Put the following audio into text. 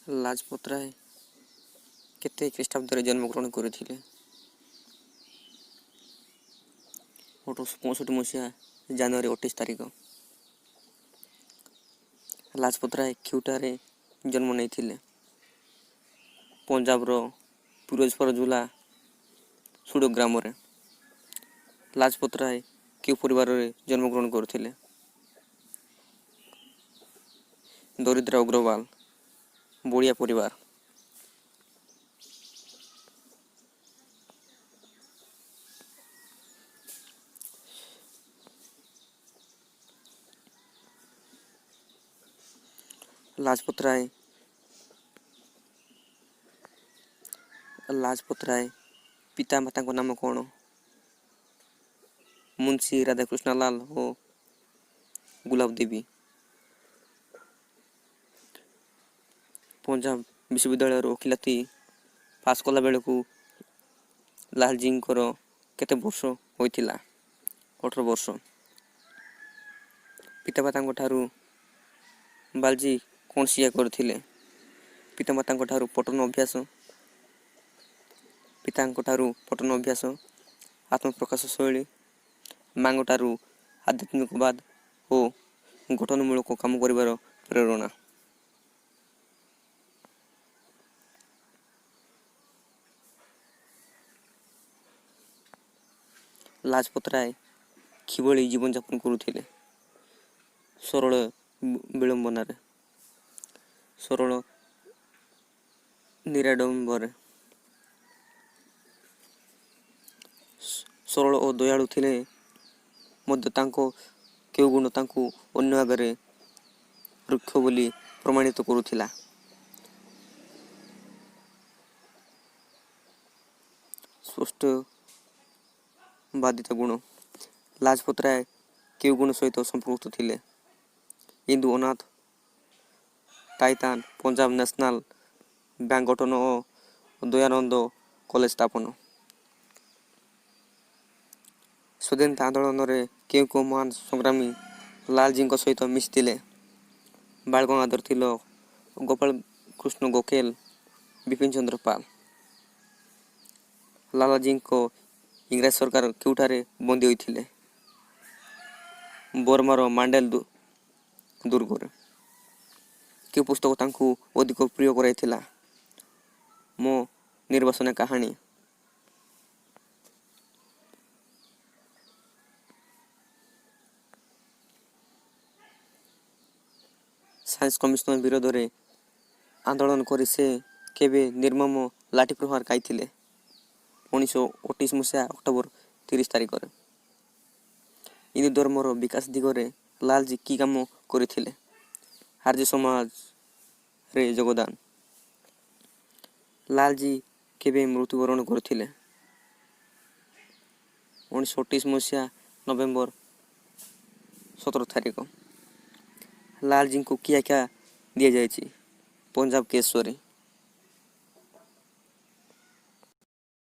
ଲାଜପତ ରାୟ କେତେ ଖ୍ରୀଷ୍ଟାବ୍ଦରେ ଜନ୍ମଗ୍ରହଣ କରିଥିଲେ? 1865 ମସିହା ଜାନୁଆରୀ 28 ତାରିଖ। ଲାଜପତ ରାୟ କେଉଁଠାରେ ଜନ୍ମ ନେଇଥିଲେ? ପଞ୍ଜାବର ପିରୋଜପୁର ଜିଲ୍ଲା ସୁଡ଼ ଗ୍ରାମରେ। ଲାଜପତ ରାୟ କେଉଁ ପରିବାରରେ ଜନ୍ମଗ୍ରହଣ କରିଥିଲେ? ଦରିଦ୍ର ଅଗ୍ରୱାଲ ବଡ଼ିଆ ପରିବାର। ଲାଜପତ ରାୟ ଲାଜପତ ରାୟ ପିତାମାତାଙ୍କ ନାମ କ'ଣ? ମୁନ୍ସି ରାଧାକୃଷ୍ଣ ଲାଲ ଓ ଗୁଲାବ ଦେବୀ। ପଞ୍ଜାବ ବିଶ୍ୱବିଦ୍ୟାଳୟରୁ ଓକିଲାତି ପାସ୍ କଲାବେଳକୁ ଲାଲଜୀଙ୍କର କେତେ ବର୍ଷ ହୋଇଥିଲା? 18 ବର୍ଷ। ପିତାମାତାଙ୍କ ଠାରୁ ବାଲଜୀ କ'ଣ ଶିକ୍ଷା କରିଥିଲେ? ପିତାମାତାଙ୍କ ଠାରୁ ପଠନ ଅଭ୍ୟାସ, ପିତାଙ୍କ ଠାରୁ ପଠନ ଅଭ୍ୟାସ, ଆତ୍ମପ୍ରକାଶ ଶୈଳୀ, ମାଙ୍କ ଠାରୁ ଆଧ୍ୟାତ୍ମିକବାଦ ଓ ଗଠନମୂଳକ କାମ କରିବାର ପ୍ରେରଣା। ଲାଜପତ ରାୟ କିଭଳି ଜୀବନଯାପନ କରୁଥିଲେ? ସରଳ ବିଳମ୍ବନାରେ, ସରଳ ନିରାଡମ୍ବରରେ। ସରଳ ଓ ଦୟାଳୁ ଥିଲେ ମଧ୍ୟ ତାଙ୍କ କେଉଁ ଗୁଣ ତାଙ୍କୁ ଅନ୍ୟ ଆଗରେ ରୁକ୍ଷ ବୋଲି ପ୍ରମାଣିତ କରୁଥିଲା? ସ୍ପଷ୍ଟବାଦିତା ଗୁଣ। ଲାଜପତ ରାୟ କେଉଁ ଗୁଣ ସହିତ ସମ୍ପୃକ୍ତ ଥିଲେ? ହିନ୍ଦୁ ଅନାଥ ଥଇଥାନ, ପଞ୍ଜାବ ନ୍ୟାସନାଲ ବ୍ୟାଙ୍କ ଗଠନ ଓ ଦୟାନନ୍ଦ କଲେଜ ସ୍ଥାପନ। ସ୍ୱାଧୀନତା ଆନ୍ଦୋଳନରେ କେଉଁ କେଉଁ ମହାନ ସଂଗ୍ରାମୀ ଲାଲଜୀଙ୍କ ସହିତ ମିଶିଥିଲେ? ବାଳ ଗଙ୍ଗାଧର ତିଲକ, ଗୋପାଳ କୃଷ୍ଣ ଗୋଖେଲ, ବିପିନ ଚନ୍ଦ୍ର ପାଲ। ଲାଲାଜୀଙ୍କ ଇଂରାଜୀ ସରକାର କେଉଁଠାରେ ବନ୍ଦୀ ହୋଇଥିଲେ? ବର୍ମାର ମାଣ୍ଡେଲ ଦୁର୍ଗରେ। କେଉଁ ପୁସ୍ତକ ତାଙ୍କୁ ଅଧିକ ପ୍ରିୟ କରାଇଥିଲା? ମୋ ନିର୍ବାସନ କାହାଣୀ। ସାଇନ୍ସ କମିଶନ ବିରୋଧରେ ଆନ୍ଦୋଳନ କରି ସେ କେବେ ନିର୍ମମ ଲାଠି ପ୍ରହାର ଖାଇଥିଲେ? 1928 ମସିହା ଅକ୍ଟୋବର 30 ତାରିଖରେ। ହିନ୍ଦୁ ଧର୍ମର ବିକାଶ ଦିଗରେ ଲାଲଜୀ କି କାମ କରିଥିଲେ? ଆର୍ଯ୍ୟ ସମାଜରେ ଯୋଗଦାନ। ଲାଲଜୀ କେବେ ମୃତ୍ୟୁବରଣ କରିଥିଲେ? 1928 ମସିହା ନଭେମ୍ବର 17 ତାରିଖ। ଲାଲଜୀଙ୍କୁ କି ଆଖ୍ୟା ଦିଆଯାଇଛି? ପଞ୍ଜାବ କେଶରୀ।